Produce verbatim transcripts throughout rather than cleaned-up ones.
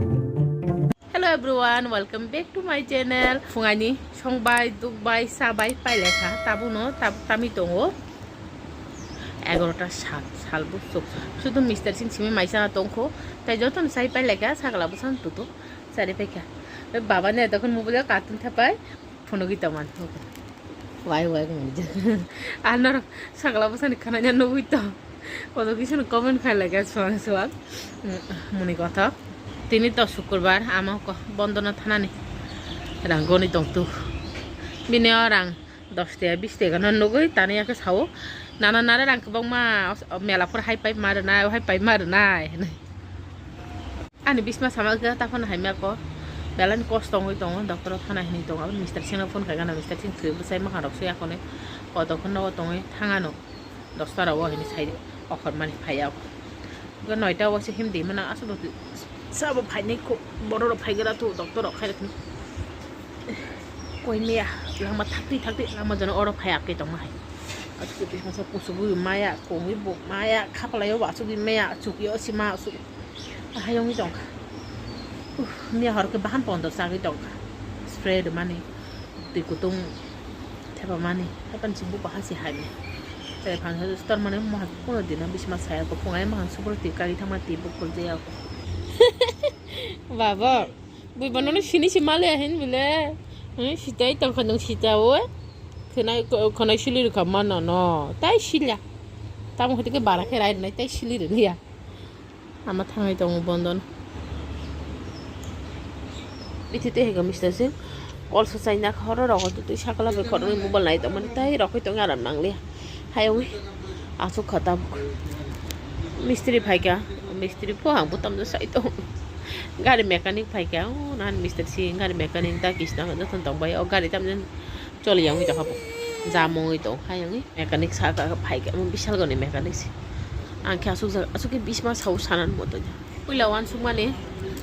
Hello everyone, welcome back to my channel. Phungaini songbai, dukbai, sabai, pailekha. Tabuno tab-, tami tongo. Egarota sal, sal busuk. Sudu Mister Singh simi maisa tongkho. Tai jotono sai pailekha, sakla busan tutu. Sari paikha. Baba ne tokon mobile cartoon thapai. Phunugwi tongmani. Wai wai wngmani. Ano sakla bwsani khwnanya nugwi tong. Koto kisa no comment khai lai kha suang suang. Muni kothok. Tini to sukurbar, ama ko bondo no thanani. Rang goni tong tu. Bini o rang dos taka, bis taka no nugwi tani ya khe sao. Nana nare rang kwbangma mela phor hai pai ma rwnai, hai pai ma rwnai. Ani bisma sama khe ta phano hai ma ko. Belai ni kosto wngwi tongo, doctor o thana hinwi tongo. Aboni Mister Singh no phone khai gana, Mister Singh thwi bwsai maha rok se akone. Koto kheno o tongwi thangano. Dosta rogo hinwi sai okhor mani phai ya. Noita o se himdi mana aswk sabo phainai kho, borok rok phai gra thu, doctor rok khai rok. Koi maya langma thakti thakti langma jano oro phai akhe tongma hai. Aswk twi masa kuchugwi maya, kongwi bo maya, khapalai o bo aswk maya, chukya o sima aswk. Ahai wngwi tongkha. Uff, miya hor khe bahan pondo chagwi tongkha. Spray rwmani, twi kutung thepamani, hapan si buko hasi hai mani. Tei phan hai store mani mohai kuno dina bisma saya ko phungai mahang subro twi kari thangma twi bukol jaya ko. Baba, bui bono no sini si mali ahin bile. Hmm, sitai tongkha nung sita o. Khwnai, khwnai sili rwkha mano no. Tai sila. Tamo hwtwi khe bara khe rai rwnai tai sili rwliya. Ama thangwi tongo bondo no. Bithi tei hwnkhe Mister Singh. Kol swchai na kha oro rogo twi sakla bai khoroknwi mobile nai tongmani tai rokoi tongwi aram nangliya. Hayungwi aswk kha tabuk. Mistri phaikha. Mistri pho ang bo tamjak sai tongo. Gari mechanic phaikha. O nahani Mister Singh gari mechanic ta kisna jotono tongbai. O gari tamjani Choli yang wngwi tongkha bo. Jam wngwi tong, hai wngwi mechanic saka phai khe, omo bisal goni mechanic se. Ang khe aswk jaga, aswk khe bisma sao sanani moto ja. Puila uansukmani,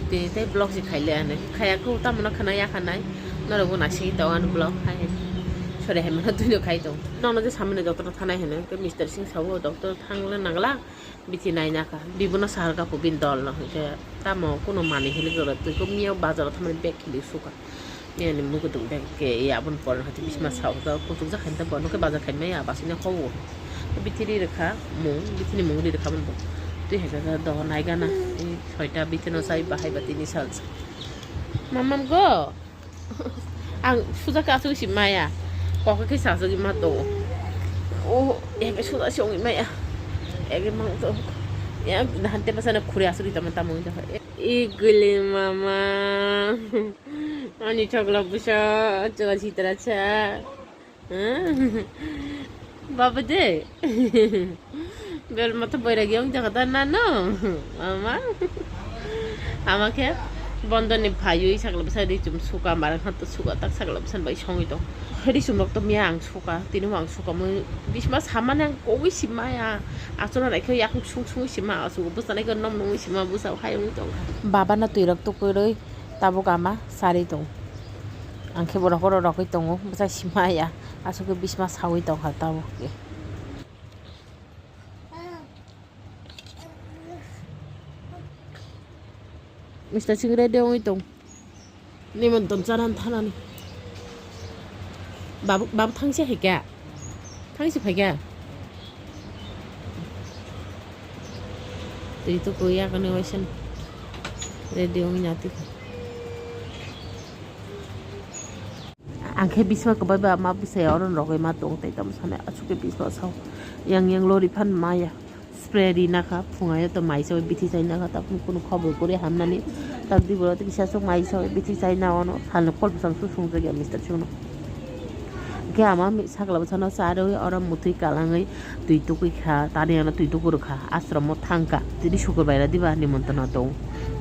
tini tei vlog se khaile ani. Khaya khe tamo no khna ya khanai. Norok bo naisingwi tong ani vlog hai hai. Sori hai mano twi no khai tong. Nono je samani doctor thanai hino, khe Mister Singh sao doctor thangla nangla. Bithi naina kha, bibono sahar kha pho bini dol no, hinkhe tamo kuno manwi hili kwrwi twi khe miyao bazaro thamani bag hili sukha. Miyani mukhutung bag khe ya aboni pore hati bisma sao kha, kuchuk jak hai ta bono khe bazar khai maya basini howo. Bithi ri rwkha mung, bithini mung ri rwkha mung bo. Twi hai kha dohor nai gana, tei soita bithino chai bahai ba tini sal. Mamam go. Ang sujakhe aswk si maya. Kokhe khe saswk ma tongo. O eke suja si ongwi maya. Eke mang to. Ya hante basa na khuri aswk tamo tamo ongwi tongkha. Igule mama. Ani chokla busa chokla sitra cha. Baba de. Bel mata boiragi ong jaga da nano. Ama. Ama khe bondoni phaiwi sakla bwsa ri chum suka mara khan to suka tak sakla bwsa bai songwi tong. Ri chum rok to miya ang suka, tini ang suka mui bisma samani ang kogwi sima ya. Achona naikhe yakung sung sungwi sima asu bwsa naikhe nom nungwi sima bwsa hai ongwi tong. Baba na twi rok to kwrwi tabuk ama sari tong. Ang khe borok oro rogwi tongo bwsa sima ya. Aswk khe bisma sawi tongkha tabuk khe. Mister Singh ready wngwi tong. Nimonton charan thanani. Babu, babu thangsi hai kha. Thangsi phai kha. Twi to koi ya kani waisa. Ready wngwi nati kha. Ang khe bisma kwbai ba ma bwsai oro rogwi ma tong tei tamo sanai aswk khe bisma sao yang yang lori phan maya spray ri nakha phungai to mai sawi bithi chai nakha ta kunu khobor kuri hamnani ta diboro tei kisa swk mai sawi bithi chai na ono salno kol bwsang swk swngjak ya Mister Singh no khe ama sakla bwsano cha rwi oro mwtwi kalangwi twi tukui kha tani ano twi tuku rwkha ashram o thangkha tini sukur bai ra diba nimontono tong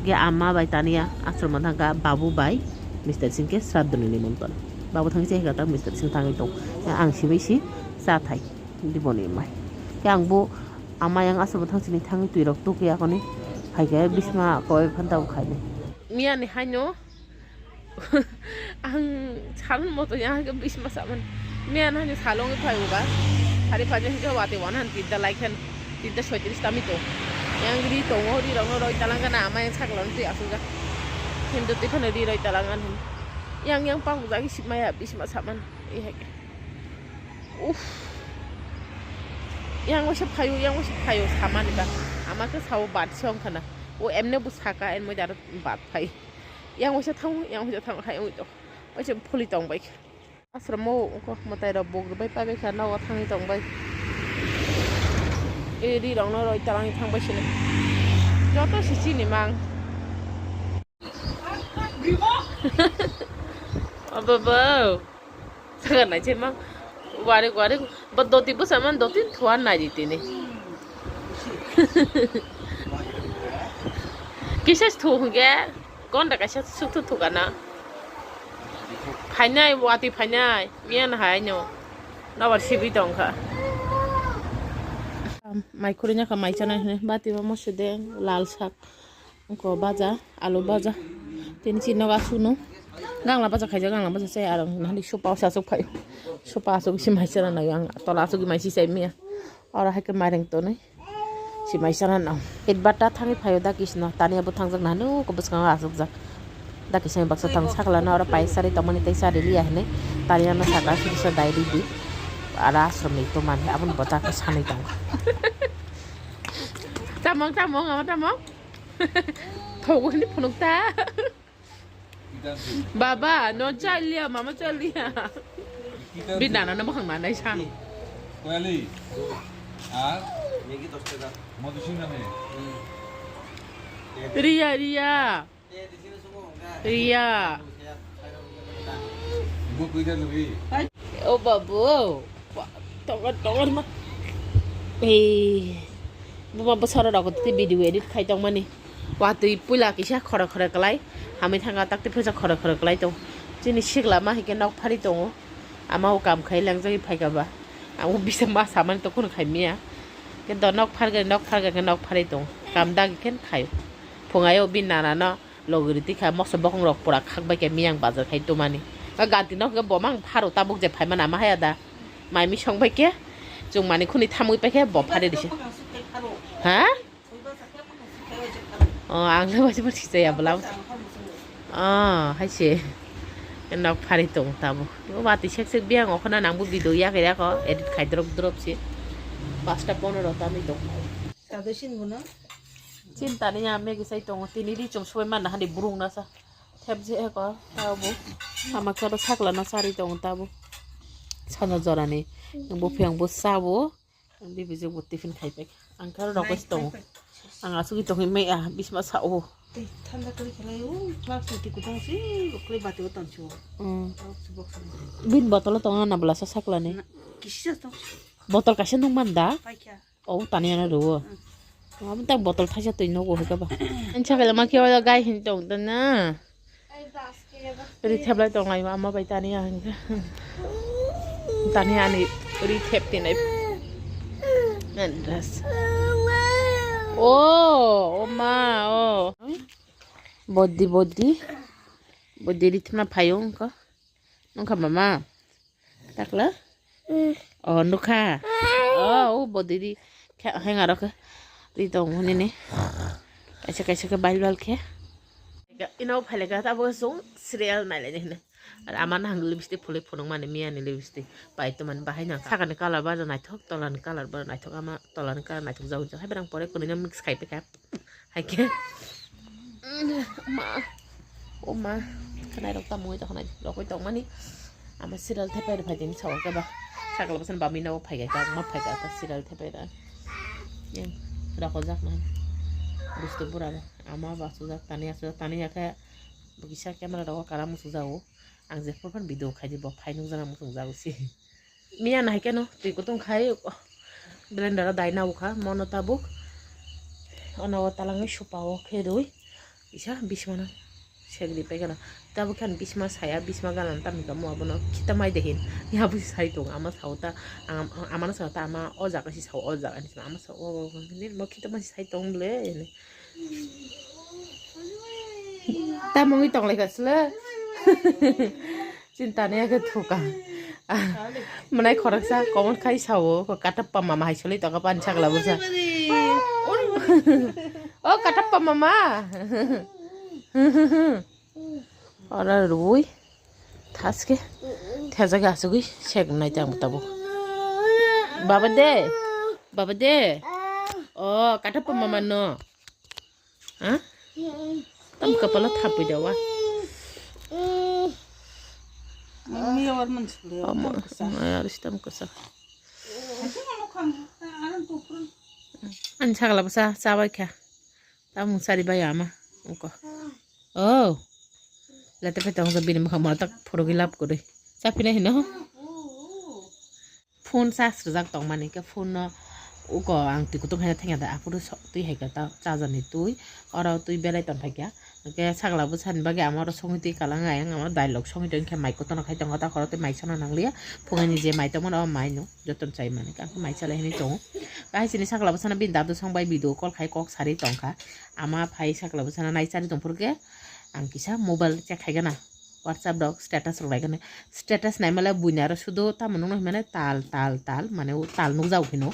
khe ama bai tani ashram o thangkha babu bai. Mister Singh khe sraddhoni nimonton. Babo thangwi chai kha ta Mister Singh thangwi tong. Ang simi si cha thai diboni mai. Khe ang bo ama yang aswk bo thang sini thangwi twi rok tukya koni. Hai khe bisma koi phanta bo khaini. Miyani haino ang salon moto yang ke bisma saman. Miyani haino salon phai uga. Hari phai ke wate wan han tinta lai khan tinta soitris tami to. Yang ri tongo ri rok no roi talang kana ama yang sakla twi aswk ja. Hindu twi phano ri roi talangan hin. Yang yang pang jagi sip maya bisma saman. Ihek. Uff. Yang waisa phayu, yang waisa phayu samani ba. Ama khe sao bat se ongkhana. O emne bo saka en moi daro bat phai. Yang waisa thang, yang waisa thang hai oi to. Waisa phuli tong bai. Asromo ungkha mwtai rok buk rwbai pabai kha nogo thangwi tongbai. E ri rok no roi talangwi thangbai sini. Joto si chini mang. Abo bo. Saga nai che mang. Wari wari bo doti bwsa man doti thuan nai di tini. Kisa thu hwnkhe. Gonda kaisa sukthuk thukana. Phainai, watwi phainai. Miyan hai no. Nobar sibwi tongkha. Mai khurui nyakha mai chanai hwnwi. Bati bo moso de lal sak. Ko baja, alu baja. Tini chini nogo asukno. Gangla baja khaijak, gangla baja chai aro nahani sopa asuk phai. Sopa asuk si mai chana nai ang. Tola asuk mai si chai miya. Oro hai khe maireng tonwi. Si mai sana no. Edbata thangwi phaio da kisno. Tani abo thangjak nanu ko bwskango asukjak. Da kisni baksa thang sakla no oro pai sari tongmani tei sari liya hinwi. Tani ano saka sirisa dai di di. Ara asromni tomani aboni bota khe sanwi tongo. Tamong, tamong, ama tamong. Thogoni phunukta. Baba, no chaliya, mama chaliya. Bi nana no bwkhang nanai sano. Koyali. Ar? Maggi dos taka. Madhusudan. Riya, Riya. Riya. Ibu kuida lubi. O babu. Tongo, tongo ma. Ei. Buma bwsaro rok tei video edit khai tongmani. Watwi puila kisa khoro khoro kwlai. Hamwi thangka tak tei phaisa khoro khoro kwlai tong. Chini sikla ma hike nok phari tongo. Ama o kam khai lengjagwi phaika ba. Amo bisa ma samani to khunu khai miya. Ke do nok pharga nok pharga ke nok phari tong. Kam dagi khen khai. Phungayo bi nana no. Logiri tikha mokso bokong rok pura khak bai khe miyang bazar khai tumani. Ba ganti nok khe bomang pharo tabuk je phaimana ma haya da. Mai mi song bai khe chung mani khuni thamwi pai khe bo phari dise. Ha? O ang le waji bo sijaya bwlam. O hai se. Nok phari tong tabuk. O bati sek sek biyang okhona nangbo video ya khe ya ko edit khai drop drop se. Pasta ponero tami tong. Sado sin guna. Chinta ni ya Maggi sai tongo, tini ri chum subai manna hani burung nasa. Thep je eko, tabo. Ama khe oro sakla no sari tongo tabo. Sano jorani. Bo phiyang bo sabo. Ang bibi je bo tiffin khai pai. Ang khe oro rokoi tongo. Ang asugwi tongwi maya, bisma sao. Tei thanda kwrwi khlai, o, flask ni twi kwthang se, bo kwlwi bati o tonsio. Mm. Box, box ni. Bin botolo tongo na bwlasa sakla ni. Na, kisa tong. Botol kaisa nung man da? Paikha. O tani ano rwo. Abo tak botol thaisa twi nogo hwnkhe ba. Ani sakhe ma khe o gai hin tong tana. Ri theblai tong lai ma bai tani ang. Tani ani ri thep tinai. Andras. O, o ma, o. Bodi, bodi. Bodi ri thepna phaio wngkha. Wngkha mama. Takla? O nukha. O, o bodiri. Khe, heng aro khe. Ri tong hwnini. Kaisa, kaisa khe bail bail khe. Ino phaileka tabo sung serial nailai hwnwi. Ar ama nahang lipstick phulwi phunukmani miyani lipstick. Pai tumani bahai nang. Sakani colour baro naithok, tolani colour baro naithok. Ama tolani colour naithok jagwi jagwi. Hai berang pore kunui no mix khai pekha. Hai khe. Ma. O ma. Khanai rok tamo oi tongkha nai rok oi tongmani. Ama serial thepai rok phai tini sawo khe ba. Sakla bwsani bami no phai kha ma phai kha serial thepai rok. Yang rok ojak na. Bustu bura ba. Ama ba sujak tani asujak tani ya khe. Kisa camera rok kara musu jago. Ang je phone video khai di bo phai nung jana muchung jago si. Miya nahai keno twi kutung khai blender o dai nabo kha mono tabuk. Ono o talangwi supa o khe rwi kisa bismano segri paikha no. Tabuk khe ani bisma saya bisma gana tamni kamo abono khita mai de hin. Yabo sai tong ama sao ta amano sao ta ama o jaga si sao o jaga ni ama sao o khita mai sai tong le. Tamo wngwi tonglaikha sle. Chinta ni ake thuka. Mwnai khoroksa comment khai sao, ko katappa mama hai soli tongkha pani sakla bwsa. O katappa mama. Ora rui thaske thajak asugui sek nai tang tabuk. Baba de, baba de. O kata pa mama no. Ha? Tam kapala thapui da wa. Mami awar man sule. Ama, ama aris tam kasa. Ani sagala basa sabai kha. Tamung sari bai ama. Uko. Oh. Lete pe tong bini mokha mora tak phurugui lap guri. Sapina hino. Phone charge rwjak tongmani khe phone no uko ang twi kutung hai thengya da aphuru twi hai khe ta charger ni twi oro twi belai tong thai kya. Hwnkhe sagla bwsani bagwi ama oro songwi twi kalang ayang ama dialog songwi tong khe mai kotorno khai tongo ta khoro tei mai sono nangliya phungani je mai tongmani o mai no jotono chai mani khe mai chalai hinwi tongo. Kaisini sagla bwsano bini dadu song bai video call khai kok sari tongkha ama phai sagla bwsano nai chari tongphuru khe ang kisa mobile check khaigana. WhatsApp rok status rok lai khe status nai male buini aro sudo tamo nung nai mane tal tal tal mane o tal nukjak hino.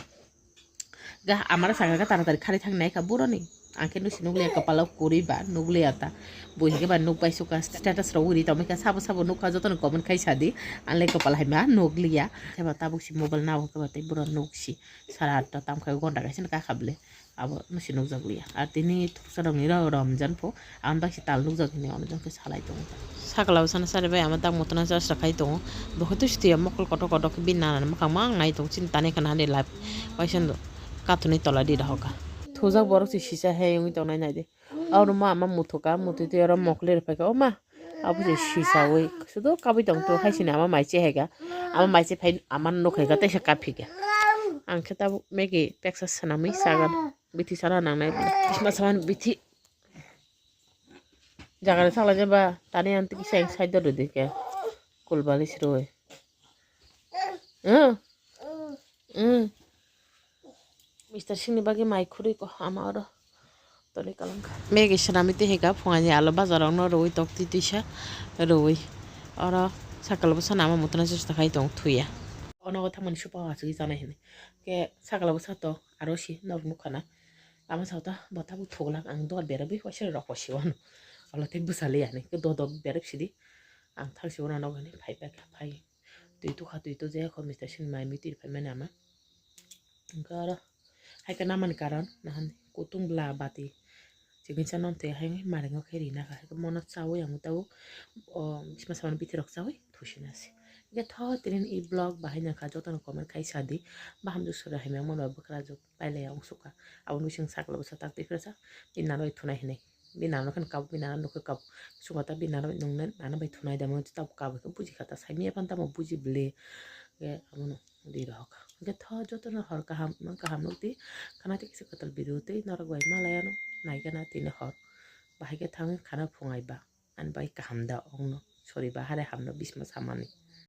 Ga amara saka ga taratari khari thang nai kha buroni. Ang khe nusi nukliya kapalo kwrwi ba nukliya ta. Buini khe ba nuk bai suka status rok uri tamo khe sabo sabo nukha jotono comment khai sadi. Ang le kapal hai ma nukliya. Khe ba tabuk si mobile nabo khe ba tei buro nuk si sara atta tam khai gonda kaisa ka kha bwle. Abo nusi nukjak liya. Ar tini thuksa rokni ro Ramjan pho. Ang bai si tal nukjak hini ono jong khe salai tongo. Sakla bwsano sari bai ama tak motona charge rwkhai tongo. Bo khe twi sitya mokol kotor kotor khe bini nana ni mwkhang ma ang nai tongo chini tani khana hani live waisa no kathoni tola di rohorkha. Thujak borok se sisa he wngwi tongnai nai di. Oro ma ama muthuka mutwi twi oro mokol rwphaikha o ma. Abo se sisawi sudo kabui tong to hai sini ama mai che hai kha. Ama mai che phai ama nuk hai kha teisa kaphi kha. Ang khe tabuk Maggie teksa swnamwi chagan. Bithi sana nangnai bwle. Bisma saman bithi. Jagani sakla jeba tani ang tiki sayang side do dike. Kulbali siroi. Hmm. Hmm. Mister Singni bagwi mai khurui ko ama oro. Toli kalangkha. Maggie swnamwi tihika phungani alo bazar rokno rwi tok twi twisa rwi. Oro sakal bwsano ama mutuna se sakai tong thuya. Ono go thangmani supa asugwi chanai hini. Ke sakla bwsa to aro si norok nukha na. Tamo sa ta bo tabuk thuglak ang dogar berabwi waisa rok waisi wano. Olo tei bwsa le yani ke dodo berab sidi. Ang thang si wano nogo ni phai phai phai. Twi tukha twi to je kho Mister Singni mai miti phai mani ama. Hwnkhe oro hai khe namani karon nahan kutung bla bati. Chikisa non twi hai maringo khe rina kha. Hai khe mono chawi ang tabuk o bisma samani bithi rok chawi thusi na se. Hwnkhe tho tini i vlog bahai nangkha jotono comment khai sadi. Bahamjwk sora hai mangmano bwkrajwk. Pailai ya wngsukha. Aboni bising sakla bwsa tak twi phirsa. Bini nana bai thunai hinwi. Bini nana khe kabo, bini nana nokhe kabo. Sungata bini nana bai nungnai, nana bai thunai da, mano tabuk kabo khe buji kha ta. Saimanya phano tamo buji bwle. Khe abono di rohorkha. Hwnkhe tho jotono hor kaham, mang kaham nukdi. Khana tei kisa kwtal video tei norok bai malai ano. Naikhe na tini hor. Bahai khe thangwi khana phungai ba. Ani bai kaham da ongno. Sorry ba hare hamno bisma samani.